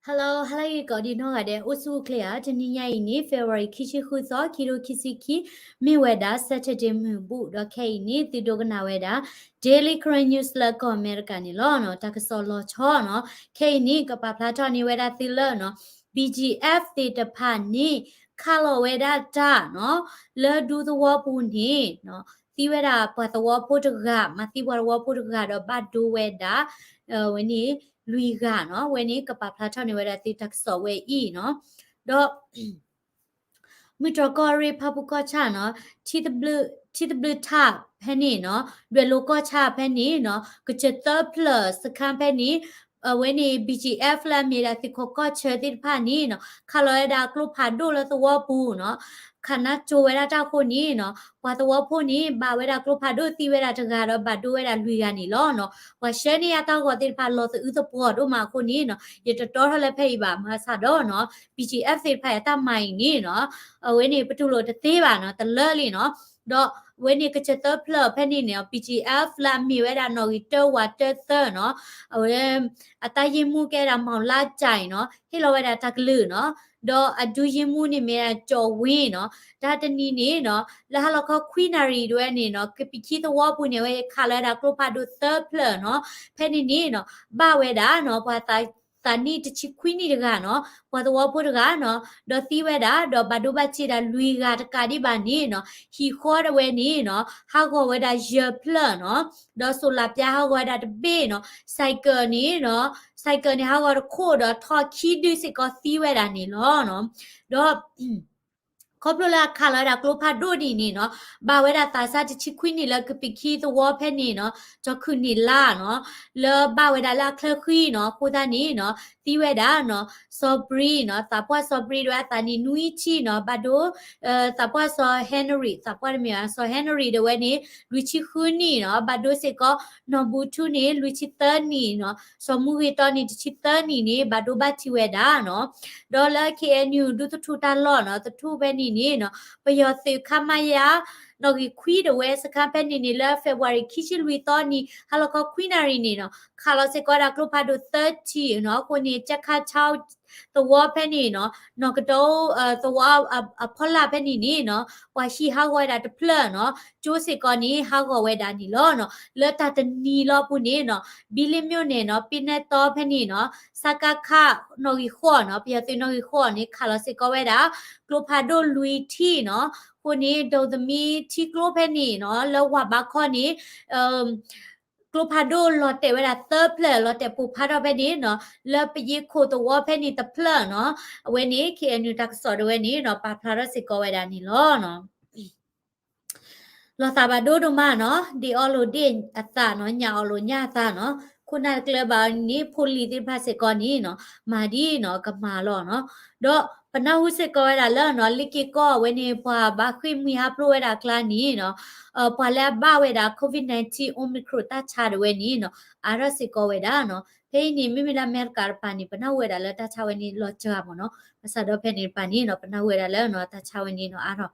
Hello, hello ဂ့ၤကိးဒံးနီၢ်ဂၤဒဲး အိၣ်ဆူၣ်အိၣ်ချ့ဧါ. တနံၤညါအံၤန့ၣ် February ခံဆံဃုသီ ခံထိခံဆံခံ မ့ၢ်ဝဲဒၣ် Saturday မုၢ်ဘူၣ် ဒီးခဲအံၤန့ၣ် သုဒိကနၣ်ဝဲဒၣ် Daily Karen News လၢကီၢ်အမဲရကၤန့ၣ်လီၤနီၤ. တၢ်ကစီၣ်လီၤဆီနီၤ. ခဲအံၤန့ၣ် ကပာ်ဖျါထီၣ်န့ၢ်ဝဲဒၣ်သုလၢနီၤ BGF သ့ၣ်တဖၣ်န့ၣ် ခးလီၤဝဲဒၣ်တၢ်နီၤ လၢဒူသဝီပူၤန့ၣ် သံဝဲဒၣ်ပှၤသဝီဖိတဂၤ, မၤသံပှၤသဝီဖိတဂၤဒီးဘၣ်ဒိဝဲဒၣ် ဝဲန့ၣ် လွံၢ်ဂၤနီၤ. ဝဲန့ၣ်ကပာ်ဖျါထီၣ်န့ၢ်ဝဲဒၣ်သုတၢ်ကစီၣ်ဝဲအံၤနီၤ. ဒီး မုၢ်တြီၤကီၢ်ရ့ၣ် ဖၣ်ပူၣ်ကီၢ်ဆၣ်နီၤ, ထံသဘျုးထၣ်ဖဲန့ၣ်နီၤ, ဒွဲၣ်လိၤကီၢ်ဆၣ်ဖဲန့ၣ်နီၤ, ကစၢၢ်သၢဖျၢၣ်စခါဖဲန့ၣ် အဝဲန့ၣ် BGF လၢအမ့ၢ်ဒၣ်သုးခိးကီၢ်ဆၢသ့ၣ်တဖၣ်န့ၣ်နီၤ ခးလီၤဝဲဒၣ်ကျိဖးဒိၣ်လၢသဝီပူၤနီၤ, ခးနါစိၤဝဲဒၣ်တၢ်အဃိန့ၣ်နီၤ, ပှၤသဝီဖိန့ၣ် ဘၣ်ဝဲဒၣ်ကျိဖးဒိၣ်သံဝဲဒၣ်တဂၤဒီးဘၣ်ဒိဝဲဒၣ်လွံၢ်ဂၤန့ၣ်လီၤနီၤ. ပှၤဆှၢန့ၢ်အတၢ်ဂီၤသ့ၣ်တဖၣ်လီၤသအုးသပှီၤဒိၣ်မးအဃိန့ၣ်နီၤ, ယတတီထီၣ်လၢဖဲအံၤဘၣ် မၤစၢ်ဒီးနီၤ, BGF သ့ၣ်တဖၣ်အတၢ်မၤအံၤန့ၣ်နီၤ, အဝဲန့ၣ်ပတူၢ်လိာ်တသ့ဘၣ်နီၤ, တလၢလံနီၤ. ဒီးအဝဲန့ၣ်ကစၢၢ်သၢဖျၢၣ်ဖဲန့ၣ်န့ၣ် BGF လၢအမ့ၢ်ဝဲဒၣ်နီၣ်ဂံၢ်တၢဝးတၢသၢနီၤ, အဝဲ အတၢ်ယ့ၢ်မူကဲဒၣ် မောင်လကြိုင် နီၤ, ဟ့ၣ်လီၤဝဲဒၣ်တၢ်ကလုၢ်နီၤ, ဒီးအဒုးယ့ၢ်မူန့ၣ်မ့ၢ်ဒၣ် ကျော်ဝင်း နီၤ. တၢ်တနံၤန့ၣ်နီၤ လၢဟါလီၤခီခွံနၣ်ရံၣ်ဒၣ်ဝဲန့ၣ်နီၤ ကပံာ်ခံသဝီပူၤန့ၣ် အဝဲခးလီၤဝဲဒၣ်ကျိဖးဒိၣ်သၢဖျၢၣ်နီၤ, ဖဲန့ၣ်န့ၣ်နီၤ ဘၣ်ဝဲဒၣ်နီၤ ပှၤသး သးနံၣ်တဆံခွံနံၣ်တဂၤနီၤ, ပှၤသဝီဖိတဂၤနီၤ, ဒီးသံဝဲဒၣ် ဒီးဘၣ်ဒိဘၣ်ထံးဒၣ်လွံၢ်ဂၤတကးဒံးဘၣ်န့ၣ်နီၤ, ဟံၣ်ဃီဒၣ်ဝဲန့ၣ်နီၤ ဟးဂီၤဝဲဒၣ်ယဲၢ်ဖျၢၣ်နီၤ, ဒီးစိးလးပျါဟးဂီၤဝဲဒၣ်တဘ့ၣ်နီၤ, ဆိုင်ကယ်န့ၣ်နီၤ, ဆိုင်ကယ်န့ၣ်ဟးဂီၤတခိၣ်ဒီးထီၣ်ခံဒုစ့ၢ်ကီးသံဝဲဒၣ်န့ၣ်လီၤနီၤ. ဒီး ခီဖျိလၢအခးလီၤဝဲဒၣ်ကျိဖးဒိၣ်ဒ်န့ၣ်နီၤ, ဘၣ်ဝဲဒၣ်သးစၢ်တဆံခွံနံၣ်လၢကပံာ်ခံသဝီဖဲန့ၣ်နီၤ, ကၠီၤခုၣ်န့ၣ်လါနီၤ, လၢဘၣ်ဝဲဒၣ်လၢအချၢဃံနီၤ, အဃိသတးန့ၣ်နီၤ သံဝဲဒၣ်နီၤ, စီၤဘြံၤနီၤ, သးပှၢ်စီၤဘြံၤဒၣ်ဝဲအသးနံၣ်နွံဆံနီၤ, ဘၣ်ဒိ သးပှၢ်စီၤဟဲနရံၣ်, သးပှၢ်တမ့ၢ်ဘၣ်, စီၤဟဲနရံၣ်ဒၣ်ဝဲန့ၣ် လွံၢ်ဆံဃုနံၣ်နီၤ, ဘၣ်ဒိစ့ၢ်ကီး နီၢ်ဘူးထူန့ၣ် လွံၢ်ဆံသၢနံၣ်နီၤ, စီၤမူဂ့ၤတီန့ၣ် တဆံသၢနံၣ်န့ၣ် ဘၣ်ဒိဘၣ်ထံးဝဲဒၣ်နီၤ. ဒီးလၢ KNU ဒူသထူၣ်တၢ်လီၢ်နီၤ, သထူၣ်ဖဲန့ၣ်န့ၣ်နီၤ, ပယီၤသုး ခမရ နီၣ်ဂံၢ်ခွံဒၣ်ဝဲစခါဖဲန့ၣ်န့ၣ် လၢ February ခံဆံလွံၢ်သီနံၤ ဟါလီၤခီခွံနၣ်ရံၣ်န့ၣ်နီၤ, ခးလီၤစ့ၢ်ကီးဝဲဒၣ်ကျိဖးဒိၣ်သၢထံၣ်နီၤ, အဃိန့ၣ် ကၠဲခါဆီသဝီဖဲန့ၣ်နီၤ, နီၢ်ကတီသဝီအဖီလာ်ဖဲန့ၣ်န့ၣ်နီၤ, ပှၤဟံၣ်ဟးဂီၤဝဲဒၣ်တဖျၢၣ်နီၤ, ကၠိစ့ၢ်ကီးန့ၣ် ဟးဂီၤဝဲဒၣ်န့ၣ်လီၤနီၤ. လၢတၢ်တနံၤလီၤပူၤန့ၣ်နီၤ, ဘံလ့ၣ်မျိာ်န့ၣ်နီၤ, ပ့နဲတီဖဲန့ၣ်နီၤ, စကခ နီၣ်ဂံၢ်ဃိးနီၤ, ပယီၤသုးနီၣ်ဂံၢ်ဃိးန့ၣ် ခးလီၤစ့ၢ်ကီးဝဲဒၣ် ကျိဖးဒိၣ်လွံၢ်ထံၣ်နီၤ, အဃိန့ၣ် ဒိးသမံထံကျိဖဲန့ၣ်နီၤ, လၢဝၤဘးခီန့ၣ် ကျိဖးဒိၣ်လီၤတဲာ်ဝဲဒၣ်သၢဖျၢၣ် လီၤတဲာ်ပိၢ်ဖးထီၣ်ဖဲန့ၣ်နီၤ, လၢပယ့ခိၣ်သဝီဖဲန့ၣ်တဖျၢၣ်နီၤ, အဝဲန့ၣ် KNU တၢ်ကစီၣ်ဒၣ်ဝဲန့ၣ်နီၤ, ပာ်ဖျါထီၣ်စ့ၢ်ကီးဝဲဒၣ်န့ၣ်လီၤနီၤ. လီၤသးဘၣ်ဒိဒိၣ်မးနီၤ, ဒ့အီလိာ်ဒ့အသးနီၤ, ညၣ်အီလိာ်ညၣ်အသးနီၤ, ခိၣ်နၢ်တကျၢၤဘၣ်န့ၣ် ဖိလံၤသ့ၣ်တဖၣ်စ့ၢ်ကီးန့ၣ်နီၤ, မၤဒ်နီၤ ကမၤလီၤနီၤ. ဒီးပနၢ်ဟူစ့ၢ်ကီးဝဲဒၣ်လၢနီၤ, လ့ၢ်က့ၤကီၢ်အဝဲန့ၣ် ပှၤဘၣ်ဃ့ၢ်မှံဟးဖျိးဝဲဒၣ်အကျါန့ၣ်နီၤ, ပှၤလၢအဘၣ်ဝဲဒၣ် COVID nineteen Omicron တၢ်ဆါဒၣ်ဝဲန့ၣ်နီၤ, အါထီၣ်စ့ၢ်ကီးဝဲဒၣ်နီၤ. ဖဲအံၤန့ၣ် မ့မ့ၢ်လၢအမဲရကၤတပၤန့ၣ် ပနၢ်ဟူဝဲဒၣ်လၢတၢ်ဆါဝဲန့ၣ်လီၤစှၤမးနီၤ, ဘၣ်ဆၣ်ဒီးဖဲန့ၣ်တပၤန့ၣ်နီၤ, ပနၢ်ဟူဝဲဒၣ်လၢနီၤ တၢ်ဆါဝဲန့ၣ်နီၤ အါထီၣ်.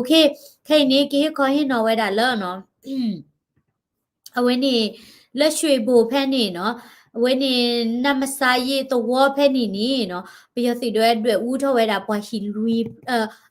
ခဲအံၤန့ၣ် ကဟ့ၣ်ခီဟ့ၣ်နီၤဝဲဒၣ်လၢနီၤ အဝဲန့ၣ် လၢရွှ့ၣ်ဘိၣ်ဖဲန့ၣ်နီၤ, အဝဲန့ၣ် နမစါယ့သဝီဖဲန့ၣ်န့ၣ်နီၤ, ပယီၤသုးဒၣ်ဝဲဒွဲၣ်အူထီၣ်ဝဲဒၣ်ပှၤဟံၣ်လွံၢ်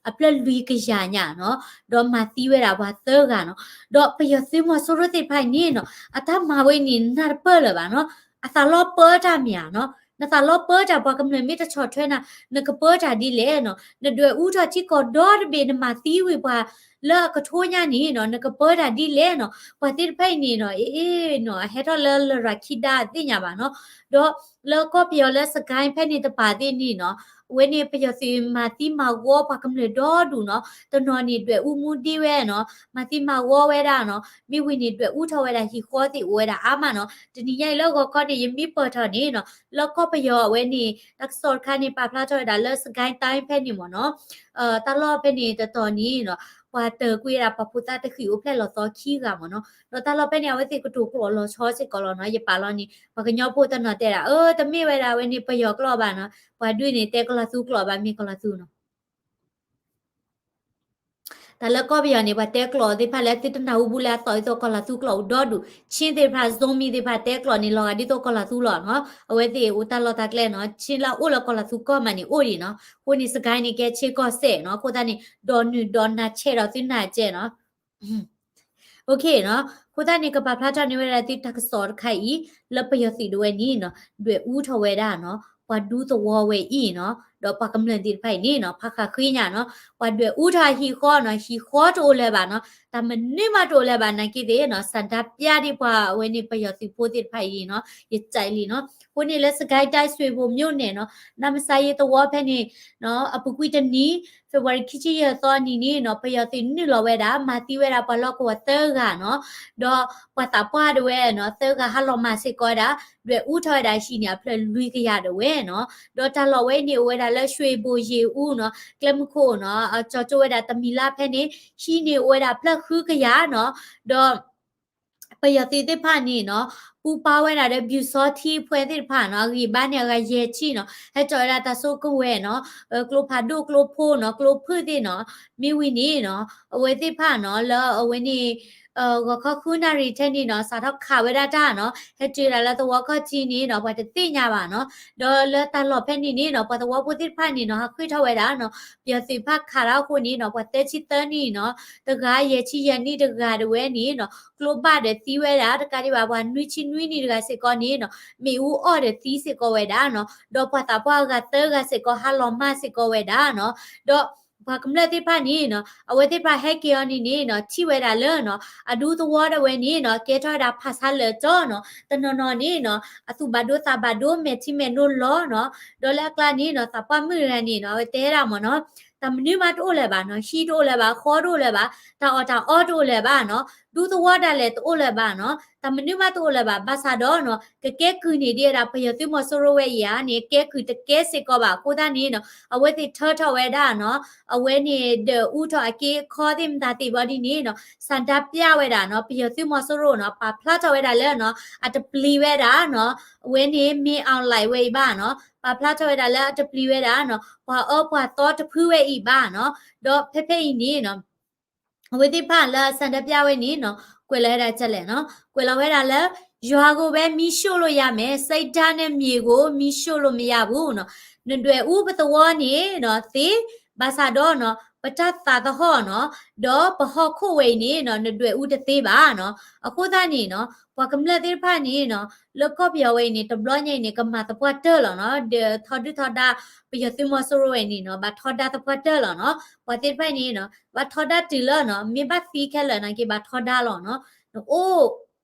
အဖျၢၣ်လွံၢ်ကယၤညါနီၤ, ဒီးမၤသံဝဲဒၣ်ပှၤသၢဂၤနီၤ. ဒီးပယီၤသုးမီၤစိရိၤသ့ၣ်တဖၣ်အံၤန့ၣ်နီၤ, အတၢ်မၤဝဲန့ၣ် နၢ်တပၢၢ်လၢၤဘၣ်နီၤ, အသးလီၤပၢတၢ်မ့ၢ်ဧါနီၤ, နသးလီၤပၢတၢ်ပှၤကမျၢၢ်မ့ၢ်တဆီၣ်ထွဲနၤ, နကပၢတၢ်ဒ်လဲၣ်နီၤ, နဒွဲၣ်အူထီၣ်ထံကီၢ်ဒီတဘ့ၣ် နမၤသံဝံၤပှၤ လၢအကထိညါန့ၣ်နီၤ, နကပၢတၢ်ဒ်လဲၣ်နီၤ. ပှၤသ့ၣ်တဖၣ်အံၤန့ၣ်နီၤ, အ့နီၤ, အဟဲထီၣ်လၢလရာ်ခံဒါသ့ၣ်ညါဘၣ်နီၤ. ဒီးလၢကီၢ်ပယီၤလၢစကဲဖဲန့ၣ်တပၤသ့ၣ်န့ၣ်နီၤ, အဝဲန့ၣ်ပယီၤသုးမၤသံမၤဝီပှၤကမျၢၢ်ဒီဒူၣ်နီၤ, တနီၤန့ၣ်ဒွဲၣ်အူမူဒံဝဲနီၤ, မၤသံမၤဝီဝဲဒၣ်နီၤ, မ့ၢ်ဝံၤန့ၣ်ဒွဲၣ်အူထီၣ်ဝဲဒၣ်ဟံၣ်ဃီသ့ၣ်အိၣ်ဝဲဒၣ်အါမးနီၤ. တနံၤညါအံၤလၢဂီၤခီန့ၣ် ယမ့ၢ်ပၢၢ်ထီၣ်န့ၣ်နီၤ, လၢကီၢ်ပယီၤအဝဲန့ၣ် တၢ်ကစီၣ်တခါန့ၣ် ပာ်ဖျါထီၣ်ဝဲဒၣ်လၢစကဲတၢ်ဖဲန့ၣ်မ့ၢ်နီၤ, တၢ်လီၢ်ဖဲန့ၣ်တတီၤန့ၣ်နီၤ, ပှၤတၢၤကွံာ်ဝဲဒၣ်ပှၤဖိသၣ်တဃံးအိၣ်ဖျဲၣ်လီၤသီခံဂၤမ့ၢ်နီၤ, ဒီးတၢ်လီၢ်ဖဲန့ၣ် အဝဲသ့ၣ်ကတိၤကျိာ်လီၤဆီစ့ၢ်ကီးလီၤနီၤ, ယပာ်လီၤန့ၣ် ပှၤကညီဖိတနီၤတဲဒၣ် အၢ တမ့ၢ်ဝဲဒၣ်ဝဲန့ၣ်ပယီၤကျိာ်ဘၣ်နီၤ, ပှၤဒုးန့ၣ်တဲကလီၤသူကျိာ်ဘၣ် မ့ၢ်ကလီၤသူနီၤ. တၢ် တၢ်လၢကီၢ်ပယီၤန့ၣ် ပှၤတဲကျိာ်သ့ၣ်တဖၣ်လၢသုတနၢ်ဟူဘူးလၢအသီၣ်ဒ်သိးကီၢ်လီၤသူကျိာ်အိၣ်ဒီဒူၣ်, ချင်းသ့ၣ်တဖၣ် Zomi သ့ၣ်တဖၣ်တဲကျိာ်န့ၣ် လီၤဂာ်ဒ်သိးကီၢ်လီၤသူလီၤနီၤ. အဝဲသ့ၣ်အိၣ်တၢ်လီၢ်တၢ်ကျဲနီၤ, ချင်းလၢအအိၣ်လၢကီၢ်လီၤသူကီၢ်မးန့ၣ်အိၣ်ဒံးနီၤ. အဃိန့ၣ် စကဲန့ၣ် ကဲ ချင်း ကီၢ်စဲၣ်နီၤ. အဃိသတးန့ၣ် ဒိးနုာ်ဒိးနၤဆဲးဒီးသုနၤကဲနီၤ. အဃိသတးန့ၣ် ကပာ်ဖျါထီၣ်န့ၢ်ဝဲဒၣ်သုတၢ်ကစီၣ်တခါအံၤ လၢပယီၤသုးဒၣ်ဝဲန့ၣ်နီၤ ဒွဲၣ်အူထီၣ်ဝဲဒၣ်နီၤ ပှၤဒူသဝီဝဲအံၤနီၤ, ဒီးပှၤကမျၢၢ်သ့ၣ်တဖၣ်အံၤန့ၣ်နီၤ ဖးဃာ်ဃ့ညါနီၤ, ပှၤဒွဲၣ်အူထီၣ်အဟံၣ်ဃီနီၤ, ဟံၣ်ဃီတအိၣ်လၢၤဘၣ်နီၤ, တၢ်မနုၤမးတအိၣ်လၢၤဘၣ် နာ်က့သ့ၣ်နီၤ, ဆန္ဒပြဒ်ပှၤအဝဲန့ၣ် ပယီၤသုးဖိသ့ၣ်တဖၣ်အံၤနီၤ, ယစံးလံနီၤ. အဃိန့ၣ်လၢ စစ်ကိုင်းတိုင်း ရွှေဘိုမြို့နယ် နီၤ, နမ့ၢ်စါယ့သဝီဖဲန့ၣ် အပူၤကွံာ်တနံၤ February ခံဆံယဲၢ်သီအနံၤန့ၣ်နီၤ ပယီၤသုးနုာ်လီၤဝဲဒၣ် မၤသံဝဲဒၣ်ပှၤလီၢ်ကဝီၤသၢဂၤနီၤ, ဒီးပှၤသးပှၢ်ဒၣ်ဝဲနီၤ သၢဂၤဟါလီၤမၢ်စ့ၢ်ကီးဝဲဒၣ် ဒွဲၣ်အူထီၣ်ဝဲဒၣ်ဟံၣ်န့ၣ် အဖျၢၣ်လွံၢ်ကယၤဒၣ်ဝဲနီၤ, ဒီးတၢ်လီၢ်ဝဲအံၤန့ၣ် အိၣ်ဝဲဒၣ်လၢ ရွှေဘို ရေဦး နီၤ, ကျဲမုၢ်ခိၣ်နီၤ, ကၠီကၠိဝဲဒၣ်တမံၤလါဖဲန့ၣ် ဟံၣ်န့ၣ်အိၣ်ဝဲဒၣ်ဖျၢၣ်ဃုကယၤနီၤ, ဒီး ပယီၤသုးသ့ၣ်တဖၣ်န့ၣ်နီၤ ပူပာ်ဝဲဒၣ်ဒီး ပျူစောထီးအဖွဲ့သ့ၣ်တဖၣ်နီၤ, အဂံၢ်ဘါန့ၣ် အဂၤယဲၢ်ဆံနီၤ, ဟဲစိာ်ဝဲဒၣ်တၢ်စိကဝဲၤနီၤ, ကျိဖးဒိၣ်ကျိဖိနီၤ, ကျိဖုၣ်သ့ၣ်နီၤ, မ့ၢ်ဝံၤန့ၣ်နီၤ အဝဲသ့ၣ်တဖၣ်နီၤ လၢအဝဲန့ၣ် ဂီၤခီဃုနၣ်ရံၣ်ထဲန့ၣ်နီၤ စးထီၣ်ခးဝဲဒၣ်တၢ်နီၤ, ဟဲတုၤဒၣ်လၢသဝီခီၣ်ထံးန့ၣ်နီၤ ပှၤတသ့ၣ်ညါဘၣ်နီၤ, ဒီးလၢတၢ်လီၢ်ဖဲန့ၣ်န့ၣ်နီၤ ပှၤသဝီဖိသ့ၣ်တဖၣ်န့ၣ်နီၤ ဟးဃ့ၢ်ထီၣ်ဝဲဒၣ်နီၤ, ပယီၤသုးတဖၣ်ခးတၢ်အဃိန့ၣ်နီၤ ပှၤသၢဆံသၢနံၣ်နီၤ, တဂၤယဲၢ်ဆံယဲၢ်နံၣ်တဂၤဒၣ်ဝဲန့ၣ်နီၤ ကျိဘၣ်ဒီးသံဝဲဒၣ်, တကးဒံးဘၣ် ပှၤနွံဆံနွံနံၣ်တဂၤစ့ၢ်ကီးန့ၣ်နီၤ မ့ၣ်အူအီၣ်ဒီးသံစ့ၢ်ကီးဝဲဒၣ်နီၤ, ဒီးပှၤသးပှၢ်အဂၤသၢဂၤစ့ၢ်ကီး ဟါလီၤမၢ်စ့ၢ်ကီးဝဲဒၣ်နီၤ, ဒီးပှၤကမျၢၢ်သ့ၣ်တဖၣ်န့ၣ်နီၤ အဝဲသ့ၣ်တဖၣ်ဟဲက့ၤအီၤန့ၣ်န့ၣ်နီၤ ထံၣ်ဝဲဒၣ်လၢနီၤ အဒူသဝီဒၣ်ဝဲန့ၣ်နီၤ ကဲထီၣ်ဝဲဒၣ်ဖးဆါလၢာ်ကၠီနီၤ, တနီၤနီၤန့ၣ်နီၤ အသူၣ်ဘၣ်ဒိသးဘၣ်ဒိ မဲာ်ထံမဲာ်နိလီၤနီၤ, ဒီးလၢအကျါန့ၣ်နီၤ သးပှၢ်မုၣ်တဂၤန့ၣ်နီၤ အဝဲတဲဒၣ်မ့ၢ်နီၤ တၢ်မနုၤမးတအိၣ်လၢၤဘၣ်နီၤ, ဟံၣ်တအိၣ်လၢၤဘၣ်, ဃီတအိၣ်လၢၤဘၣ်, တၢ်အီၣ်တၢ်အီတအိၣ်လၢၤဘၣ်နီၤ, ဒူသဝီဒၣ်လဲာ်တအိၣ်လၢၤဘၣ်နီၤ, တၢ်မနုၤမးတအိၣ်လၢၤဘၣ်, ဘၣ်ဆၣ်ဒီးနီၤ ကကဲကုၢ်န့ၢ်ဒံးဝဲဒၣ် ပယီၤသုးမီၤစိရိၤဝဲအံၤဧါန့ၣ် ကဲကုၢ်တကဲစ့ၢ်ကီးဘၣ်. အဃိသတးန့ၣ်နီၤ အဝဲသ့ၣ်ထၢထီၣ်ဝဲဒၣ်နီၤ အဝဲန့ၣ်ဒွဲၣ်အူထီၣ်အက့အခီသ့ၣ်မတၤသ့ၣ်ဘီဒ်န့ၣ်နီၤ ဆန္ဒပြဝဲဒၣ်နီၤ ပယီၤသုးမီၤစိရိၤနီၤ ပာ်ဖျါထီၣ်ဝဲဒၣ်လၢနီၤ အတပျံၤဝဲဒၣ်နီၤ အဝဲန့ၣ် မင်းအောင်လှိုင် ဝဲအံၤဘၣ်နီၤ, ပာ်ဖျါထီၣ်ဝဲဒၣ်လၢအတပျံၤဝဲဒၣ်နီၤ ပှၤအၢပှၤသီတဖုဝဲအံၤဘၣ်နီၤ, ဒီးဖဲဖဲအံၤန့ၣ်နီၤ အဝဲသ့ၣ်တဖၣ်လၢအဆန္ဒပြဝဲန့ၣ်နီၤ ကွဲးလီၤဝဲဒၣ်ကလဲၣ်နီၤ, ကွဲးလီၤဝဲဒၣ်လၢ ရွာကိုပဲ မီးရှို့လို့ရမယ်, စိတ်ဓာတ်နဲ့ မြေကို မီးရှို့လို့မရဘူးနီၤ, နဒွဲၣ်အူပသဝီန့ၣ်နီၤ သ့, ဘၣ်ဆၣ်ဒီးနီၤ ပတၢ်သးသဟီၣ်နီၤ, ဒီးပဟီၣ်ခိၣ်ဝဲအံၤန့ၣ်နီၤ နဒွဲၣ်အူတသ့ဘၣ်နီၤ. အဃိသတးန့ၣ်နီၤ ပှၤကမျၢၢ်သ့ၣ်တဖၣ်န့ၣ်နီၤ လၢကီၢ်ပယီၤဝဲအံၤန့ၣ် တဘျီညါအံၤန့ၣ် ကမၤသပှၢ်တၢၢ်လီၤနီၤ, ဒီးထီဒုၣ်ထီဒါ ပယီၤသုးမီၤစိရိၤဝဲအံၤန့ၣ်နီၤ ဘၣ်ထီဒါသပှၢ်တၢၢ်လီၤနီၤ. ပှၤသ့ၣ်တဖၣ်န့ၣ်နီၤ ဘၣ်ထီဒါတုၤလၢနီၤ မ့ၢ်ဘၣ်သံခဲလၢာ်နာ်က့ ဘၣ်ထီဒါလီၤနီၤ. နအိၣ်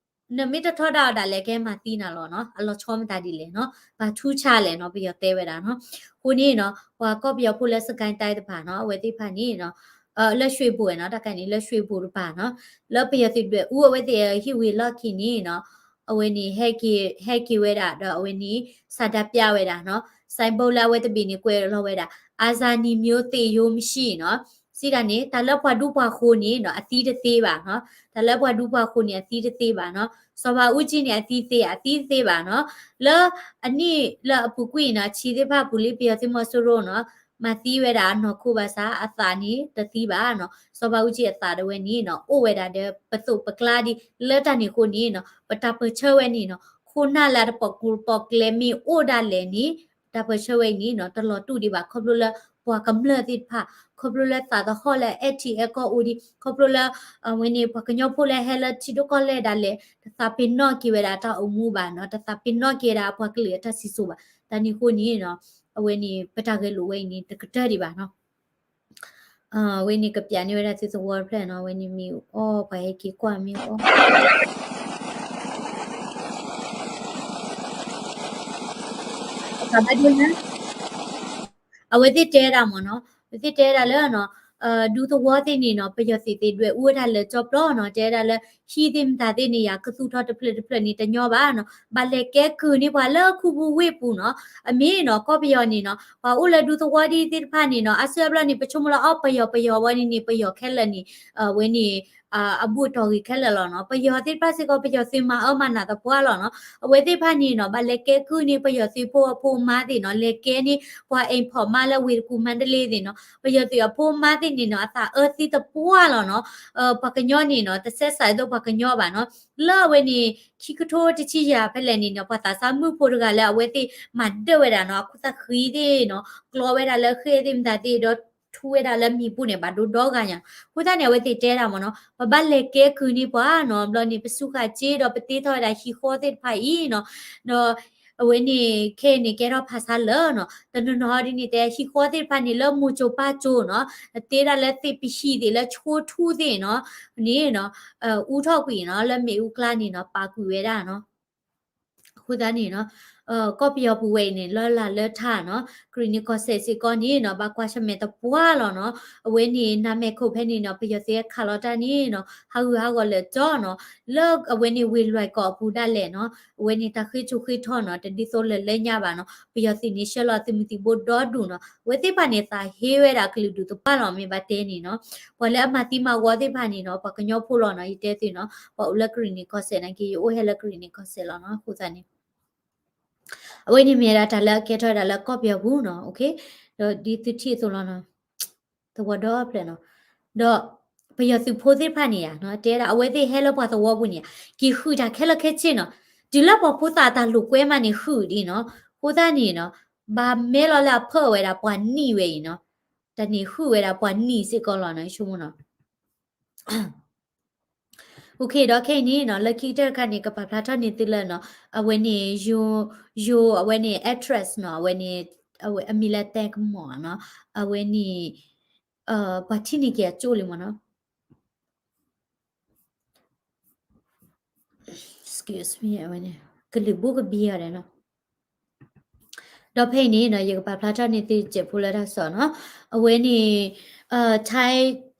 နမ့ၢ်တထီဒါအီၤဒၣ်လဲာ် ကဟဲမၤသံနၤလီၤနီၤ. အလီၤဆီမတၤဒ်လဲၣ်နီၤ, ဘၣ်ထူးဆါလဲၣ်နီၤ ပယီၤတဲဝဲဒၣ်နီၤ. အဃိန့ၣ်နီၤ ပှၤကီၢ်ပယီၤဖိလၢ စစ်ကိုင်းတိုင်း တပၤနီၤ အဝဲသ့ၣ်တဖၣ်န့ၣ်နီၤ လၢ ရွှေဘို နီၤ တၢ်ခါန့ၣ် လၢ ရွှေဘို တပၤနီၤ လၢပယီၤသုးဒွဲၣ်အူအဝဲသ့ၣ်ဟံၣ်ဝံၤအလီၢ်ခံန့ၣ်နီၤ အဝဲန့ၣ် ဟဲက့ၤဝဲဒၣ်ဒီးအဝဲန့ၣ် ဆန္ဒပြဝဲဒၣ်နီၤ. ဆိုင်းဘုတ် လၢအဝဲတဘ့ၣ်န့ၣ် ကွဲးလီၤဝဲဒၣ် အာဇာနည်မျိုး သေရိုးမရှိ နီၤ. စံးတၢ်န့ၣ် တၢ်လၢပှၤဒူပှၤဃိၤန့ၣ်နီၤ အသံတသ့ဘၣ်နီၤ. တၢ်လၢပှၤဒူပှၤဃိၤန့ၣ် အသံတသ့ဘၣ်နီၤ. စီၤဘးအူကၠံန့ၣ် အသံသ့ အသံတသ့ဘၣ်နီၤ. လၢအနံၣ်လၢအပူၤကွံာ်နီၤ ဆံးသ့ၣ်တဖၣ်ပူၤလံ ပယီၤသုးမီၤစိရိၤနီၤ မၤသံဝဲဒၣ်အနီၢ်ခိဘၣ်ဆၣ် အသးန့ၣ်တသံဘၣ်နီၤ. စီၤဘးအူကၠံအသးဒၣ်ဝဲန့ၣ်နီၤ အိၣ်ဝဲဒၣ်ဒီးပသိးပကျါဒ် လၢတၢ်န့ၣ်အဃိန့ၣ်နီၤ ပတၢ်ပၢၢ်ဆၢဝဲန့ၣ်နီၤ ခိၣ်နၢ်လၢတပိာ်ကျိၤပိာ်ကျဲမ့ၢ်အိၣ်ဒၣ်လဲာ်န့ၣ် ပတၢ်ပၢၢ်ဆၢဝဲအံၤန့ၣ်နီၤ တလီၤတူာ်ဒံးဘၣ် ခီဖျိလၢပှၤကမျၢၢ်သ့ၣ်တဖၣ် ခီဖျိလၢသးသဟီၣ်လၢ အဲၣ်ထံအဲၣ်ကီၢ်အိၣ်ဒံး ခီဖျိလၢ အဝဲန့ၣ် ပှၤကညီဖိလၢဟဲလၢထံဒိၣ်ကီၢ်လဲၢ်ဒၣ်လဲာ် တသးပ့ၤနီၣ်က့ၤဝဲဒၣ်တၢ်အိၣ်မူဘၣ်နီၤ တသးပ့ၤနီၣ်က့ၤဝဲဒၣ်ပှၤကလုာ်အတၢ်စံၣ်စိၤဘၣ်. တၢ်န့ၣ်အဃိန့ၣ်နီၤ အဝဲန့ၣ် ပတၢ်ဂဲၤလိာ်ဝဲအံၤန့ၣ် တကတၢၢ်ဒံးဘၣ်နီၤ. အဝဲန့ၣ်ကပျးန့ၢ်ဝဲဒၣ်သုသဝီတဖျၢၣ်နီၤ အဝဲန့ၣ်မ့ၢ်အီၣ်ပှၤဟဲက့ၤကွၢ်မ့ၢ်အီၣ် အဝဲသ့ၣ်တဲဒၣ်မ့ၢ်နီၤ အဝဲသ့ၣ်တဲဒၣ်လၢနီၤ ဒူသဝီသ့ၣ်န့ၣ်နီၤ ပယီၤသုးသ့ၣ်ဒွဲၣ်အူဝဲဒၣ်လၢာ်ကၠီပျီနီၤ တဲဒၣ်လၢ ဟံၣ်သ့ၣ်မတၤသ့ၣ်န့ၣ် ယၤကသူၣ်ထီၣ်တဖျၢၣ်တဖျၢၣ်န့ၣ်တညီဘၣ်နီၤ ဘၣ်လဲၤကဲကုၢ်န့ၢ်ပှၤလၢခူပူၤဝ့ၢ်ပူၤနီၤ အမ့ၢ်နီၤ ကီၢ်ပယီၤန့ၣ်နီၤ ပှၤအိၣ်လၢဒူသဝီဒ်သ့ၣ်တဖၣ်န့ၣ်နီၤ အါစုအါဘျီန့ၣ် ပဆိကမိၣ်လၢအီၣ်ပယီၤပယီၤဝဲန့ၣ်န့ၣ် ပယီၤခဲလၢာ်န့ၣ် အဝဲန့ၣ် အဘူၣ်တီၢ်ဂ့ၤခဲလၢာ်လီၤနီၤ. ပယီၤသ့ၣ်တဖၣ်စ့ၢ်ကီး ပယီၤသုးမၤအၢမၤနးသပှၢ်လီၤနီၤ. အဝဲသ့ၣ်တဖၣ်န့ၣ်နီၤ ဘၣ်လဲၤကဲကုၢ်န့ၢ်ပယီၤသုးဖိအဖိအမါသ့ၣ်နီၤ, လဲၤကဲန့ၢ်ပှၤ import မးလၢဝ့ၢ်တကူၣ် မါတလ့သ့ၣ်နီၤ, ပယီၤသုးအဖိအမါသ့ၣ်န့ၣ်နီၤ အသးအၢသံသပှၢ်လီၤနီၤ. ပှၤကညီန့ၣ်နီၤ တစဲးစးဒ်သိးပှၤကညီဘၣ်နီၤ. လၢအဝဲန့ၣ် ခံကထိတဆံယဲၢ်ဖဲလဲၣ်န့ၣ်နီၤ ပှၤသးစၢ်မုၣ်ဖိတဂၤလၢအဝဲသ့ၣ်မၤဒၢၣ်ဝဲဒၣ်နီၤ အခိၣ်သးဃံသ့ၣ်နီၤ ကျီဝဲဒၣ်လၢဃ့ၢ်သ့ၣ်မတၤသ့ၣ်ဒီး ထူဝဲဒၣ်လၢမံၤပူၤန့ၣ် ဘၣ်ဒိဒီဂၤညါ. အဃိသတးန့ၣ် အဝဲသ့ၣ်တဲဒၣ်မ့ၢ်နီၤ ပဘၣ်လဲၤကဲကုၢ်န့ၢ်ပှၤနီၤ, ဘျီန့ၣ် ပစူးဃာ်စ့ဒီးပတ့ထီၣ်ဝဲဒၣ်ဟံၣ်ဃီသ့ၣ်တဖၣ်အံၤနီၤ, ဒီး အဝဲန့ၣ် ခဲအံၤန့ၣ် ကဲထီၣ်ဖးဆါလၢာ်နီၤ, တနီၤနီၤဒ်န့ၣ် တဲဟံၣ်ဃီသ့ၣ်တဖၣ်န့ၣ် လၢမိၢ်ကၠိၤပၢ်ကၠိၤနီၤ, တ့ဒၣ်လၢသ့ၣ်ပဟံၣ်သ့ၣ်လၢဆိထူသ့ၣ်နီၤ, န့ၣ်နီၤ အူထီၣ်ကွံာ်နီၤ လၢမ့ၣ်အူကျါန့ၣ်နီၤ ပာ်ကွံာ်ဝဲဒၣ်နီၤ. အဃိသတးန့ၣ်နီၤ ကီၢ်ပယီၤပူၤဝဲအံၤန့ၣ် လၢလၢ်လၢထါနီၤ, ကရံၣ်နံၣ်ကီၢ်စဲၣ်စ့ၢ်ကီးန့ၣ်နီၤ ဘၣ်ကွၢ်ဆၢၣ်မဲာ်သပှၢ်လီၤနီၤ. အဝဲန့ၣ် နမဲာ်ခိၣ်ဖဲန့ၣ်နီၤ ပယီၤသုးခးလီၤတၢ်န့ၣ်နီၤ ဟးဂူာ်ဟးဂီၤလၢာ်ကၠီနီၤ, လၢအဝဲန့ၣ်ဝ့ၢ်လွဲၢ်ကီၢ်အပူၤဒၣ်လဲာ်နီၤ, အဝဲန့ၣ်တၢ်ဃ့ကၠိဃ့ထီနီၤ တဒ်သိးလၢလၢညါဘၣ်နီၤ, ပယီၤသုးန့ၣ် ဆှၢလီၤသုးမုၢ်သံၣ်ဘိဒီဒူၣ်နီၤ, အဝဲသ့ၣ်တဖၣ်န့ၣ် သးဟ့ဝဲဒၣ်ကလုာ်ဒူၣ်သပှၢ်လီၤ မ့ၢ်ဘၣ်တဲန့ၣ်နီၤ. ပှၤလၢအမၤသံမၤဝီသ့ၣ်တဖၣ်န့ၣ်နီၤ ပှၤကညီဖိလီၤနီၤ ယတဲသုနီၤ, ပှၤအိၣ်လၢကရံၣ်နံၣ်ကီၢ်စဲၣ်နာ်က့ ယအိၣ်ဟဲလၢကရံၣ်နံၣ်ကီၢ်စဲၣ်လီၤနီၤ. အဃိသတးန့ၣ် အဝဲန့ၣ်မ့ၢ်ဒၣ်တၢ်လၢအကဲထီၣ်ဝဲဒၣ်လၢကီၢ်ပယီၤပူၤနီၤ, ဒီးဒ်သုထံၣ်အသိးလီၤနီၤ, သဝီဒီဖျၢၣ်နီၤ, ဒီးပယီၤသုးဖိသ့ၣ်တဖၣ်န့ၣ်ဧါ တဲဒၣ်အဝဲသ့ၣ်ဟဲလၢပှၤသဝီပူၤန့ၣ် က့ၤဃုာ်တၢ်ခဲလၢာ်ခဲဆ့နီၤ, တုၤလၢပှၤဖိသၣ်အတၢ်လိာ်ကွဲမးန့ၣ်ဃုာ်ဒ်နီၤ, အဃိသတးန့ၣ်နီၤ, ဘၣ်မဲလီၤလၢအဖၢၣ်ဝဲဒၣ်ပှၤနံၣ်ဝဲအံၤနီၤ, တၢ်န့ၣ်ဃုာ်ဝဲဒၣ်ပှၤနံၣ်စ့ၢ်ကီးလီၤနီၤ ယဆိကမိၣ်နီၤ. ဒီးခဲအံၤန့ၣ်နီၤ လၢခံကတၢၢ်တခါန့ၣ် ကပာ်ဖျါထီၣ်န့ၢ်သုလၢနီၤ, အဝဲန့ၣ် ယိၤ အဝဲန့ၣ် actress နီၤ, အဝဲန့ၣ် အမံၤလၢ တဲကမီၤနီၤ, အဝဲန့ၣ် ပှၤထံၣ်န့ၢ်က့ၤအကၠိၣ်လံမ့ၢ်နီၤ. Excuse me, အဝဲန့ၣ် ကလုာ်ဘူၣ်ကဘံအီၤဒီးနီၤ. ဒီးဖဲအံၤန့ၣ်နီၤ ယကပာ်ဖျါထီၣ်န့ၢ်သုစဲးဖိလၢတၢ်ကစီၣ်နီၤ, အဝဲန့ၣ် Thai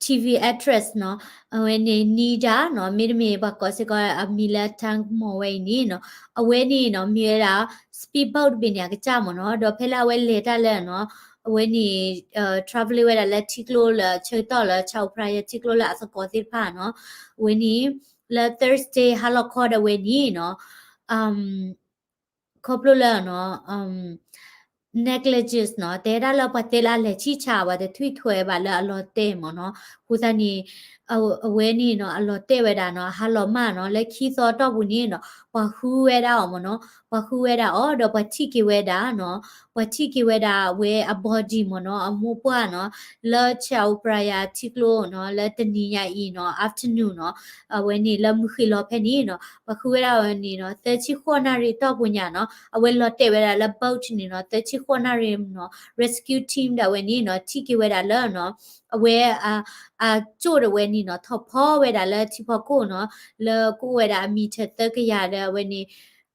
T V actress နီၤ, အဝဲန့ၣ် Nida နီၤ, မ့တမ့ၢ်ပှၤကိးစ့ၢ်ကီးအမံၤလၢ တဲကမီၤ ဝဲအံၤန့ၣ်နီၤ, အဝဲန့ၣ်နီၤ မ့ၢ်ဝဲဒၣ် speedboat တဘ့ၣ်န့ၣ် အကစၢ်မ့ၢ်နီၤ, ဒီးဖဲလၢအဝဲလဲၤတၢ်လၢနီၤ, အဝဲန့ၣ် travel ဝဲဒၣ်လၢထံကျိလၢဆၢကတီၢ်လၢ Chao Phraya ထံကျိလၢအသကိးသ့ၣ်တဖၣ်နီၤ, အဝဲန့ၣ် လၢ Thursday ဟါလီၤခီဒီးဝဲန့ၣ်နီၤ, ခီဖျိလၢနီၤ negligence နီၤ, တဲဒၣ်လၢပှၤတဲလၢအလဲၤဆံၣ်ဆါ ပှၤတထွံၣ်ထွဲဘၣ်လၢအလီၤတဲာ်မ့ၢ်နီၤ, အဃိသတးန့ၣ် အဝဲန့ၣ်နီၤ အလီၤတဲာ်ဝဲဒၣ်နီၤ ဟါလီၤမးနီၤ လၢခံသီအတီၢ်ပူၤန့ၣ်နီၤ ပှၤဃုဝဲဒၣ်အီၤမ့ၢ်နီၤ, ပှၤဃုဝဲဒၣ်အီၤ ဒီးပှၤထံၣ်က့ၤဝဲဒၣ်နီၤ, ပှၤထံၣ်က့ၤဝဲဒၣ်ဝဲအ body မ့ၢ်နီၤ အမိၢ်ပှၢ်နီၤ, လၢ Chao Phraya ထံကျိနီၤ လၢတနံၤညါအံၤနီၤ afternoon နီၤ, အဝဲန့ၣ်လၢမုၢ်ဃ့ၢ်လီၤဖဲန့ၣ်နီၤ ပှၤဃုဝဲဒၣ်ဝဲန့ၣ်နီၤ သၢဆံဃိးနၣ်ရံၣ်အတီၢ်ပူၤညါနီၤ အဝဲလီၤတဲာ်ဝဲဒၣ်လၢ boat န့ၣ်နီၤ သၢဆံဃိးနၣ်ရံၣ်နီၤ rescue team ဒၣ်ဝဲန့ၣ်နီၤ ထံၣ်က့ၤဝဲဒၣ်လၢနီၤ အဝဲ အကၠိၣ်ဒၣ်ဝဲန့ၣ်နီၤ ထီၣ်ဖီဝဲဒၣ်လၢထံဖီခိၣ်နီၤ လၢကအိၣ်ဝဲဒၣ်အမံၤထၢၣ်သၢကယၤဒီးအဝဲန့ၣ် ပ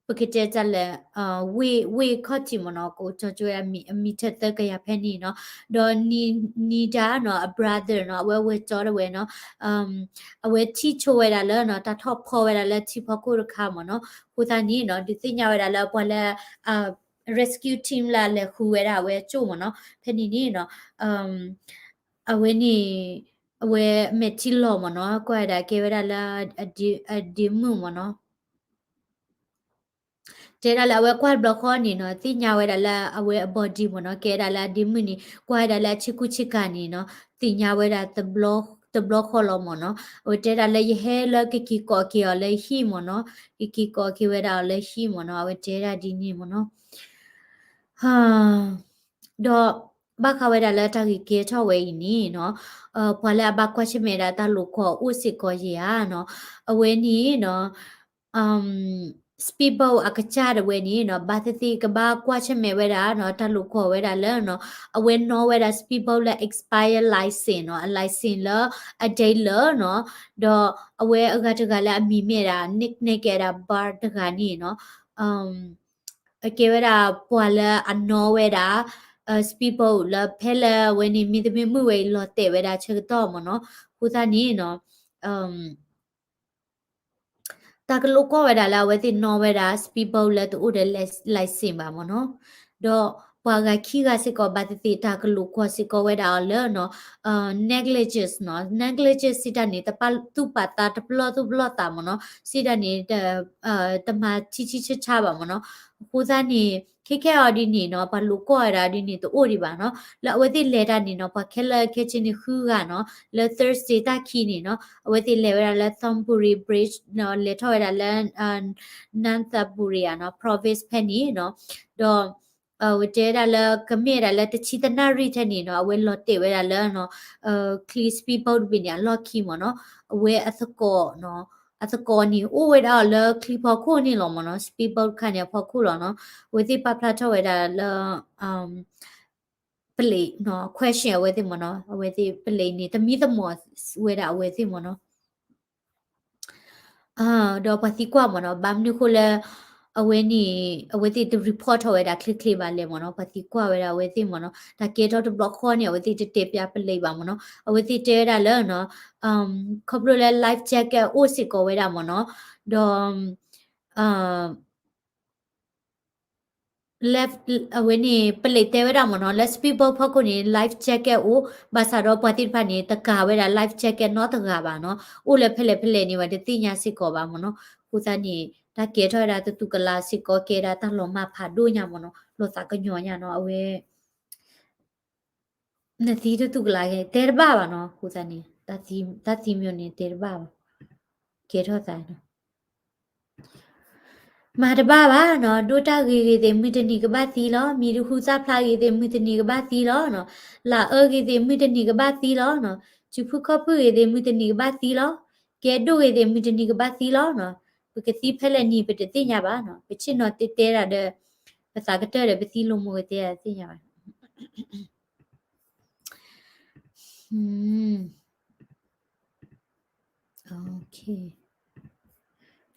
ကတဲတၢ်လၢ ဝ့ၢ် ဝ့ၢ်ခီၣ်ထံးမ့ၢ်နီၤ ကအိၣ်ကၠိဝဲအမံၤထၢၣ်သၢကယၤဖဲန့ၣ်နီၤ ဒီး Nida နီၤ အ brother နီၤ အဝဲဝဲၢ်ကၠီဒၣ်ဝဲနီၤ အဝဲထံၣ်ဆိဝဲဒၣ်လၢနီၤ တၢ်ထီၣ်ဖီဝဲဒၣ်လၢထံဖီခိၣ်တခါမ့ၢ်နီၤ အဃိသတးန့ၣ်နီၤ ဒုးသ့ၣ်ညါဝဲဒၣ်လၢပှၤလၢ rescue team လၢအလဲၤဃုဝဲဒၣ်အဝဲအကၠိၣ်မ့ၢ်နီၤ ဖဲန့ၣ်န့ၣ်နီၤ အဝဲန့ၣ် အဝဲမဲာ်ထံလီၤမ့ၢ်နီၤ ကွၢ်ဝဲဒၣ်ကဲဝဲဒၣ်လၢ အဒ့မုၣ်မ့ၢ်နီၤ တဲဒၣ်လၢအဝဲကွၢ်တဘျီဃီန့ၣ်နီၤ သ့ၣ်ညါဝဲဒၣ်လၢအဝဲအ body မ့ၢ်နီၤ ကဲဒၣ်လၢအဒ့မုၣ်န့ၣ် ကွၢ်ဝဲဒၣ်လၢအဆ့ကူဆ့ကၤန့ၣ်နီၤ သ့ၣ်ညါဝဲဒၣ် တဘျီဃီလီၤမ့ၢ်နီၤ အဝဲတဲဒၣ်လၢယဟဲလၢကက့ၤကိးက့ၤအီၤလၢဟံၣ်မ့ၢ်နီၤ ကက့ၤကိးက့ၤဝဲဒၣ်အီၤလၢဟံၣ်မ့ၢ်နီၤ အဝဲတဲဒၣ်ဒ်န့ၣ်မ့ၢ်နီၤ ဒီးဘၣ်ဃးဝဲဒၣ်လၢတၢ်ဂ့ၢ်ကဲထီၣ်ဝဲအံၤန့ၣ်နီၤ ပှၤလၢအဘၣ်ကွၢ်ဆၢၣ်မဲာ်ဒၣ်တၢ်လိာ်ကွီၢ်အိၣ်စ့ၢ်ကီးယဲၢ်ဧါနီၤ အဝဲန့ၣ်နီၤ speedboat အကစၢ်ဒၣ်ဝဲန့ၣ်နီၤ ဘၣ်သ့ၣ်သ့ၣ်ကဘၣ်ကွၢ်ဆၢၣ်မဲာ်ဝဲဒၣ်နီၤ တၢ်လိာ်ကွီၢ်ဝဲဒၣ်လၢနီၤ အဝဲနီၣ်ဝဲဒၣ် speedboat လၢ expire license နီၤ အ license လၢအ date လၢနီၤ ဒီးအဝဲအဂၤတဂၤလၢအမံၤမ့ၢ်ဒၣ် Nick Nick ဒၣ် Bar တဂၤန့ၣ်နီၤ အကဲဝဲဒၣ်ပှၤလၢအနီၣ်ဝဲဒၣ် speedboat လၢဖဲလၢအဝဲန့ၣ် မ့တမ့ၢ်မုၢ်ဝဲအံၤလီၤတဲာ်ဝဲဒၣ်ဆၢကတီၢ်မ့ၢ်နီၤ အဃိသတးန့ၣ်နီၤ တၢ်ကလိာ်ကွီၢ်ဝဲဒၣ်လၢအဝဲသ့ၣ်နီၣ်ဝဲဒၣ် speedboat လၢတအိၣ်ဒီး license ဘၣ်မ့ၢ်နီၤ ဒီး ပှၤဂၤခံဂၤစ့ၢ်ကီး ဘၣ်သ့ၣ်သ့ၣ်တၢ်ကလိာ်ကွီၢ်စ့ၢ်ကီးဝဲဒၣ်အီၤလၢနီၤ negligence နီၤ negligence စံးတၢ်န့ၣ် တပာ်သူၣ်ပာ်သးတပလီၢ်သူၣ်ပလီၢ်သးမ့ၢ်နီၤ စံးတၢ်န့ၣ် တမၤထံထံဆးဆးဘၣ်မ့ၢ်နီၤ အဃိသတးန့ၣ် ခဲခဲအံၤဒ်န့ၣ်နီၤ ပှၤလိာ်ကွီၢ်ဝဲဒၣ်ဒ်န့ၣ် တအိၣ်ဒံးဘၣ်နီၤ လၢအဝဲသ့ၣ်လဲၤတၢ်န့ၣ်နီၤ ပှၤခဲလၢာ်ခဲဆ့န့ၣ်ဃုဂၤနီၤ လၢ Thursday တၢ်ခံန့ၣ်နီၤ အဝဲသ့ၣ်လဲၤဝဲဒၣ်လၢ Thonburi Bridge နီၤ လဲၤထီၣ်ဝဲဒၣ်လၢ Nanthamburi နီၤ province ဖဲန့ၣ်နီၤ ဒီး အဝဲတဲဝဲဒၣ်လၢ ကမ့ၢ်ဝဲဒၣ်လၢတဆံသနၣ်ရံၣ်ထဲန့ၣ်နီၤ အဝဲလီၤတဲာ်ဝဲဒၣ်လၢ ချံ speedboat တဘ့ၣ်န့ၣ် အလီၢ်ခံမ့ၢ်နီၤ အဝဲအသကိးနီၤ အသကိးန့ၣ် အိၣ်ဝဲဒၣ်အီၤလၢချံဖီခိၣ်န့ၣ်လီၤမ့ၢ်နီၤ speedboat တခါန့ၣ်အဖီခိၣ်လီၤနီၤ အဝဲသ့ၣ်ပာ်ဖျါထီၣ်ဝဲဒၣ်လၢ ပလံး question အဝဲသ့ၣ်မ့ၢ်နီၤ အဝဲသ့ၣ်ပလံးန့ၣ် တမံသမိးဝဲဒၣ်အဝဲသ့ၣ်မ့ၢ်နီၤ ဒီးပှၤသံကွၢ်မ့ၢ်နီၤ ဘၣ်မနုၤဃိလၢ အဝဲန့ၣ် အဝဲသ့ၣ်တ report ထီၣ်ဝဲဒၣ်ချ့ချ့ဘၣ်လဲၣ်မ့ၢ်နီၤ ပှၤသံကွၢ်ဝဲဒၣ်အဝဲသ့ၣ်မ့ၢ်နီၤ တၢ်ကဲထီၣ်တဘျီဃီန့ၣ် အဝဲသ့ၣ်တတဲပၠးပလံးဘၣ်မ့ၢ်နီၤ အဝဲသ့ၣ်တဲဝဲဒၣ်လၢ ခီဖျိလၢ life jacket အိၣ်စ့ၢ်ကီးဝဲဒၣ်မ့ၢ်နီၤ ဒီး အဝဲန့ၣ် ပလံးတဲဝဲဒၣ်မ့ၢ်နီၤ လၢ speedboat ဖီခိၣ်န့ၣ် life jacket အိၣ် ဘၣ်ဆၣ်ဒီးပှၤသ့ၣ်တဖၣ်န့ၣ် တကၤဝဲဒၣ် life jacket နီတဂၤဘၣ်နီၤ အိၣ်လၢဖဲလဲၣ်ဖဲလဲၣ်န့ၣ် ပှၤတသ့ၣ်ညါစ့ၢ်ကီးဘၣ်မ့ၢ်နီၤ အဃိသတးန့ၣ် တၢ်ကဲထီၣ်ဝဲဒၣ်သတူၢ်ကလာ်စ့ၢ်ကီး ကဲဒၣ်တၢ်လီၤမၢ်ဖးဒိၣ်ညါမ့ၢ်နီၤ လီၤသးကညီၤညါနီၤ အဝဲ နသံသတူၢ်ကလာ် တဲတဘၣ်ဘၣ်နီၤ အဃိသတးန့ၣ် တၢ်သံမ့ၢ်န့ၣ် တဲတဘၣ်ဘၣ် ကဲထီၣ်သးနီၤ မၤတဘၣ်ဘၣ်နီၤ ဒိၣ်တၢ်ဂ့ၤဂ့ၤသ့ၣ် မုၢ်တနံၤကဘၣ်သံလီၤ မံၤတဟူသၣ်ဖျါဂ့ၤသ့ၣ် မုၢ်တနံၤကဘၣ်သံလီၤနီၤ လၢအၢဂ့ၤသ့ၣ် မုၢ်တနံၤကဘၣ်သံလီၤနီၤ စုဖုခီၣ်ဖုၣ်ဂ့ၤသ့ၣ် မုၢ်တနံၤကဘၣ်သံလီၤ ကဲဒိၣ်ဂ့ၤသ့ၣ် မုၢ်တနံၤကဘၣ်သံလီၤနီၤ ပကသံဖဲလဲၣ်နံၤ ပတသ့ၣ်ညါဘၣ်နီၤ ပဆ့ၣ်နီၤတဲတဲဒၣ်ဒီး ပသးကတၢၢ်ဒီး ပသံလိာ်မုာ်ကတဲဒၣ်သ့ၣ်ညါ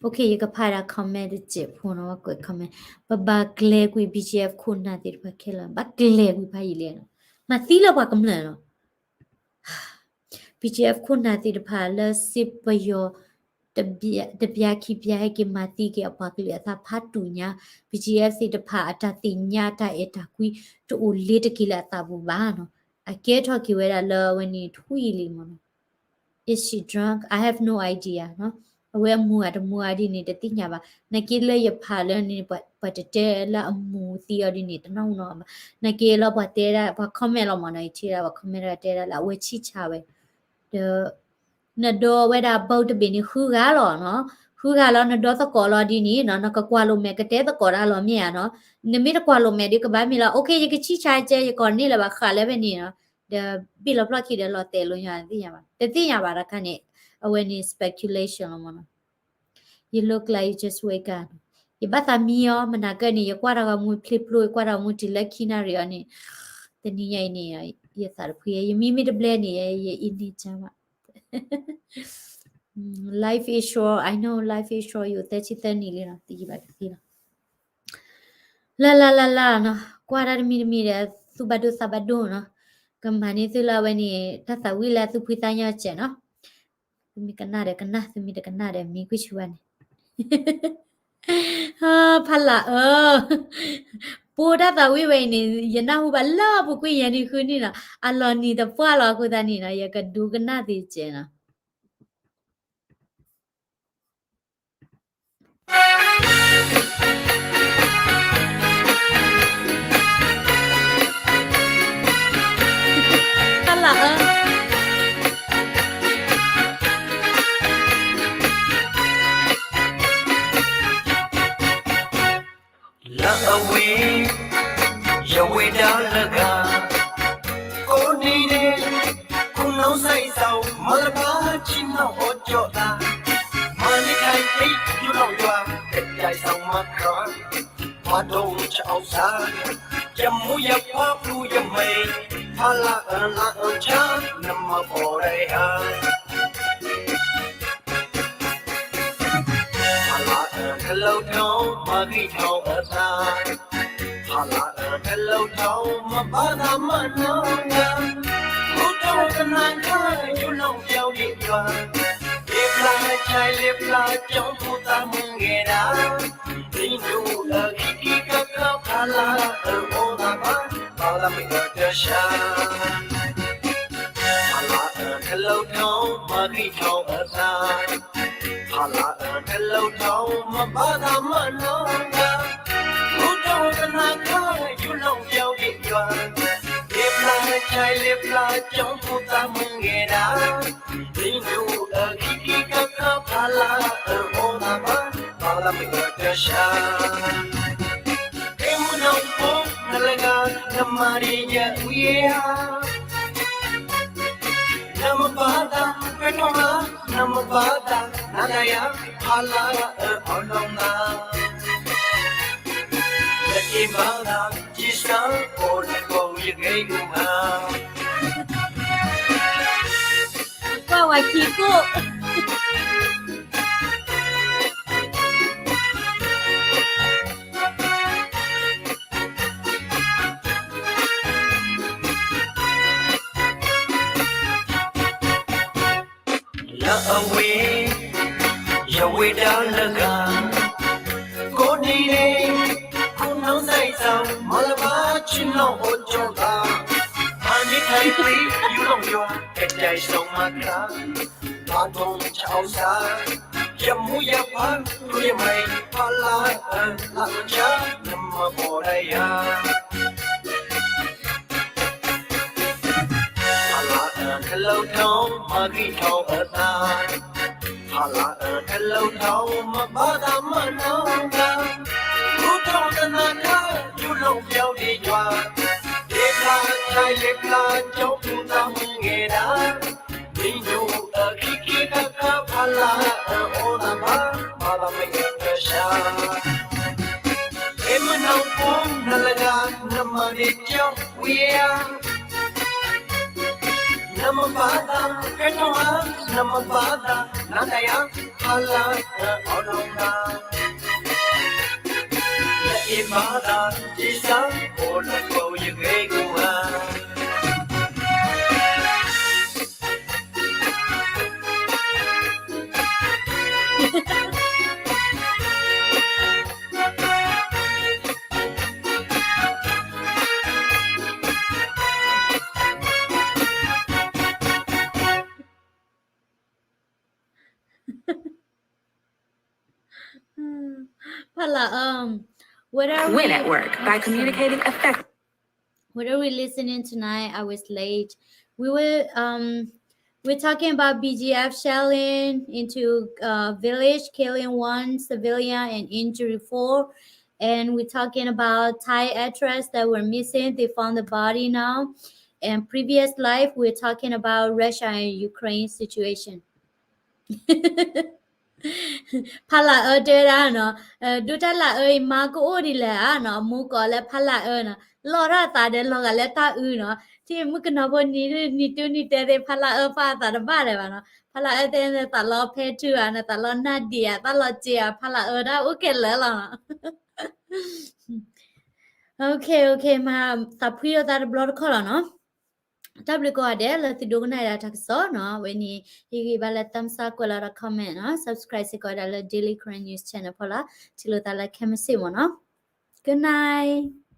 ဘၣ် ယကဖးဒၣ် comment တစဲးဖိနီၤ ကွဲး comment ပဘၣ်ကျဲၤကွံာ် BGF ခိၣ်နၢ်သ့ၣ်တဖၣ်ခဲလၢာ် ဘၣ်ကျဲၤကွံာ်ဖးယံာ်လဲၣ်နီၤ မၤသံလၢပှၤကမျၢၢ်နီၤ BGF ခိၣ်နၢ်သ့ၣ်တဖၣ်လၢစ့ပယီၤ တပျၢ်ခံပျၢ်ဟဲက့ၤမၤသံက့ၤအပှၤကလုာ်အသးဖးတူာ်ညါ BGF သ့ၣ်တဖၣ်အတၢ်သ့ၣ်ညါ တၢ်အဲၣ်တၢ်ကွံ တအိၣ်လ့ၤတက့ၤလၢအသးပူၤဘၣ်နီၤ အကဲထီၣ်က့ၤဝဲဒၣ်လၢအဝဲန့ၣ်ထွံၣ်လံမ့ၢ်နီၤ Is she drunk? I have no idea နီၤ အဝဲအမူဂ့ၤတမူဂ့ၤဒ်န့ၣ် တသ့ၣ်ညါဘၣ် နက့လၢယဖးလၢန့ၣ် ပှၤတတဲလၢအမူသံအီၤဒ်န့ၣ် တနီၣ်နီၣ်ဘၣ် နက့လၢပှၤတဲဒၣ် ပှၤ comment လီၤမ့ၢ်နီၤ ယထံၣ်ဒၣ်ပှၤ comment တဂၤတဲဒၣ်လၢအဝဲဆံၣ်ဆါဝဲ ဒီး နဒိးဝဲဒၣ် boat တဘ့ၣ်န့ၣ် ဃုဂၤလီၤနီၤ ဃုဂၤလီၤ နဒိးသကိးလီၤဒ်န့ၣ်နီၤ နကကွၢ်လိာ်မဲာ် ကတဲသကိးတၢ်လီၤမ့ၢ်ဧါနီၤ နမ့ၢ်တကွၢ်လိာ်မဲာ်ဒီး ကဘၣ်မ့ၢ်လီၤ okay ယကဆံၣ်ဆါကဲ ယကိးန့ၢ်လၢၤဘၣ်ဃးလၢဖဲန့ၣ်နီၤ ဒီးဘ့ၣ်လီၤဖျီၣ်ခံဒီးလီၤတဲာ်လိာ်ညါ တသ့ၣ်ညါဘၣ် တသ့ၣ်ညါဘၣ်တခါန့ၣ် အဝဲန့ၣ် speculation လီၤမ့ၢ်နီၤ You look like you just wake up ယဘၣ်သးမံအီၤ မနၤကၢၢ်န့ၣ် ယကွၢ်တၢ်ဂီၤမူဖျ့ဖျိ ယကွၢ်တၢ်ဂီၤမူတုၤလၢခံနၣ်ရံၣ်အီၤန့ၣ် တနံၤညါအံၤန့ၣ် ယသးတဖှံ ယမံမ့ၢ်တဘျဲၣ်န့ၣ် ယအံၤန့ၣ်ကၢ်ဘၣ် Life is short, I know life is short ယအိၣ်သၢဆံသၢနံၣ်လံနီၤ သယံၤဘၣ်ကသ့လီၤ လၢလၢလၢလၢနီၤ ကွၢ်တၢ်တမံၤတမံၤဒီး သူၣ်ဘၣ်ဒိသးဘၣ်ဒိနီၤ ကမၤန့ၢ်သုလၢအဝဲန့ၣ် တၢ်သးဝံၣ်လၢအသူၣ်ဖှံသးညီစဲးနီၤ သုမ့ၢ်ကနၣ်ဒီးကနၣ် သုမ့ၢ်တကနၣ်ဒီးမံကွံာ်ဆူၣ်ဝဲန့ၣ် ဖးလၢ်အၢ ပိတၢ်သးဝံၣ်ဝဲအံၤန့ၣ် ယနၢ်ဟူဘၣ်လၢပူၤကွံာ်ယဲၢ်နံၣ်ဃုနံၣ်နီၤ အလီၤနံၤတပှၢ်လီၤအဃိသတးန့ၣ်နီၤ ယကဒိကနၣ်သ့စဲးနီၤ ဖးလၢ်အၢ လၢအဝ့ၢ် ယဝ့ၢ်ဒၣ်လၢဂၤ ကိးနံၤဒဲး ခိၣ်နူာ်စဲးစီၤ မၤလၢဘၣ်ဆ့ၣ်နီၤဟီၣ်ကၠီၣ်သး မၤန့ၢ်ခါအံၤ ယူၢ်လီၤယွၤ ကဒဲးစီၤမၤခရၣ် မၤဒိၣ်ဆၣ်အီၣ်စၢ် ယမူယပှၢ်ပူၤယမဲာ် ဖးလၢ်အၢ လၢအၢဆၢ နမၤဘီဒဲးဧါ ဖးလၢ်အၢ တလိၣ်ထီၣ် မၤဂံၢ်ထီၣ်အသး ဖးလၢ်အၢ တလိၣ်ထီၣ် မၤဘၣ်သးမၤနီၢ်ဂၤ မူထီၣ်ကနၣ်ခါ ယူၢ်လီၤပျီဒံးယွၤ လ့ပျၢ်ဆဲး လ့ပျၢ်ကၠီ ဖိသၣ်မုၣ်ဂဲၤဒၣ် မ့ၢ်ဒိၣ်အဂံၢ်ကံကခါ ဖးလၢ်အၢ အိၣ်သးဘၣ် မ့ၢ်အၢတၢ်ဆါ, ဖးလၢအၢတလိၣ်ထီၣ်မၤဂံၢ်ထီၣ်အသး, ဖးလၢအၢတလိၣ်ထီၣ် မၤဘၣ်သးမၤနီၢ်သး, မူထီၣ်သနာ်က့ ယူၢ်လီၤပျီဒံးယွၤ, လ့ပျၢ်ဆဲးလ့ပျၢ် ကၠီဖိသးမုၢ်ဂဲၤဒၣ်, မ့ၢ်ဒိၣ်အခံခံခါခါ ဖးလၢအၢအီၣ်သးဘၣ်, ဖးလၢမ့ၢ်အၢတၢ်ဆါ ဟဲမုၢ်နီၢ်ဖိနလၢဂၤ နမၤဒံးယဝံၤဧါ, နမၤဘၣ်သး ပဲထီၣ်မး နမၤဘၣ်သး နၤတၢ်ယၤ ဖးလၢအၢအီၣ်နီၢ်သး, နအ့ၣ်ဘၣ်သး ယစၢ်အိၣ်လၢကိးယဂ့ၢ်ဂီၢ်မး, ကွၢ်ဝဲခံကိၣ် လၢအဝ့ၢ် ယဝ့ၢ်ဒၣ်လၢဂၤ, ကိးနံၤဒဲး ခိၣ်နူာ်စဲးစၢ် မၤလၢဘၣ်ဆ့ၣ်နီၤအိၣ်ကၠီသး, ဖးန့ၢ်ဖဲပှ့ၤ ယူၢ်လီၤယွၤ ကတဲစိမၤခါ, ဖးထီၣ်ဆၣ်အိၣ်စၢ်, ယမူယပၢ် ကျိယမဲာ် ဖးလၢအၢ လၢအၢဆါ နမၤဘီၣ်ဒၣ်ယၤ ဖးလၢအၢတလိၣ်ထီၣ် မၤဂံၢ်ထီၣ်အသး, ဖးလၢအၢတလိၣ်ထီၣ် မၤဘၣ်သးမၤနီၢ်သး, မူထီၣ်သနာ်က့ ယူၢ်လီၤပျီဒံးယွၤ, လ့ပျၢ်ဆဲးလ့ပျၢ် ကၠီဖိသးမုၢ်ဂဲၤဒၣ်, မ့ၢ်ဒိၣ်အခံခံခါခါ ဖးလၢအၢအီၣ်သးဘၣ်, ဖးလၢမ့ၢ်အၢတၢ်ဆါ ဟဲမုၢ်နီၢ်ဖိနလၢဂၤ နမၤဒံးယဝံၤဧါ, နမၤဘၣ်သး ပဲထီၣ်မး နမၤဘၣ်သး နၤတၢ်ယၤ ဖးလၢအၢအီၣ်နီၢ်သး, နအ့ၣ်ဘၣ်သး ယစၢ်အိၣ်လၢကိးယဂ့ၢ်ဂီၢ်မး ဖးလၢအၢ, what are we, Win at work by communicating effectively. What are we listening tonight? I was late. We were um we're talking about B G F shelling into a village, killing one civilian and injury four. And we're talking about Thai actress that were missing. They found the body now. And previous live, we're talking about Russia and Ukraine situation. ဖးလၢအၢတဲဒၣ်နီၤ, ဒိၣ်တၢ်လၢအၢအံၤမါကအိၣ်ဒ်လဲၣ်ဧါနီၤ, အမူကိးလၢဖးလၢအၢနီၤ, လီၤတၢ်သးဒီးလီၤဂာ်လၢတၢ်အုနီၤ, ထံၣ်မုၣ်ကနီၤဖိနံၤနံၤတုၤနံၤတဲသ့ၣ် ဖးလၢအၢပာ်အသးတဘၣ်လၢၤဘၣ်နီၤ, ဖးလၢအၢတဲနသးလီဖဲထူဧါ, နသးလီနၢ်ဒံးဧါ, သးလီစ့ဧါ, ဖးလၢအၢဒၣ်အိၣ်ခဲလၢာ်လီၤနီၤ. Okay, okay, မၤသးဖှံလိာ်သးတဘျီတခီၣ်လီၤနီၤ. တၢ်ဘျုးကိးဂၤဒဲးလၢသုဒိကနၣ်ဒၣ်တၢ်ကစီၣ်နီၤ, ဝဲန့ၣ် ဟ့ၣ်ဂံၢ်ဘါလၢ thumbs up ကွဲးလီၤဒီး comment နီၤ, subscribe စ့ၢ်ကီးဝဲဒၣ်လၢ Daily Karen News Channel ဖီလာ်, ထံၣ်လိာ်သးလၢခဲမုၢ်ဆ့ၣ်မ့ၢ်နီၤ. Good night.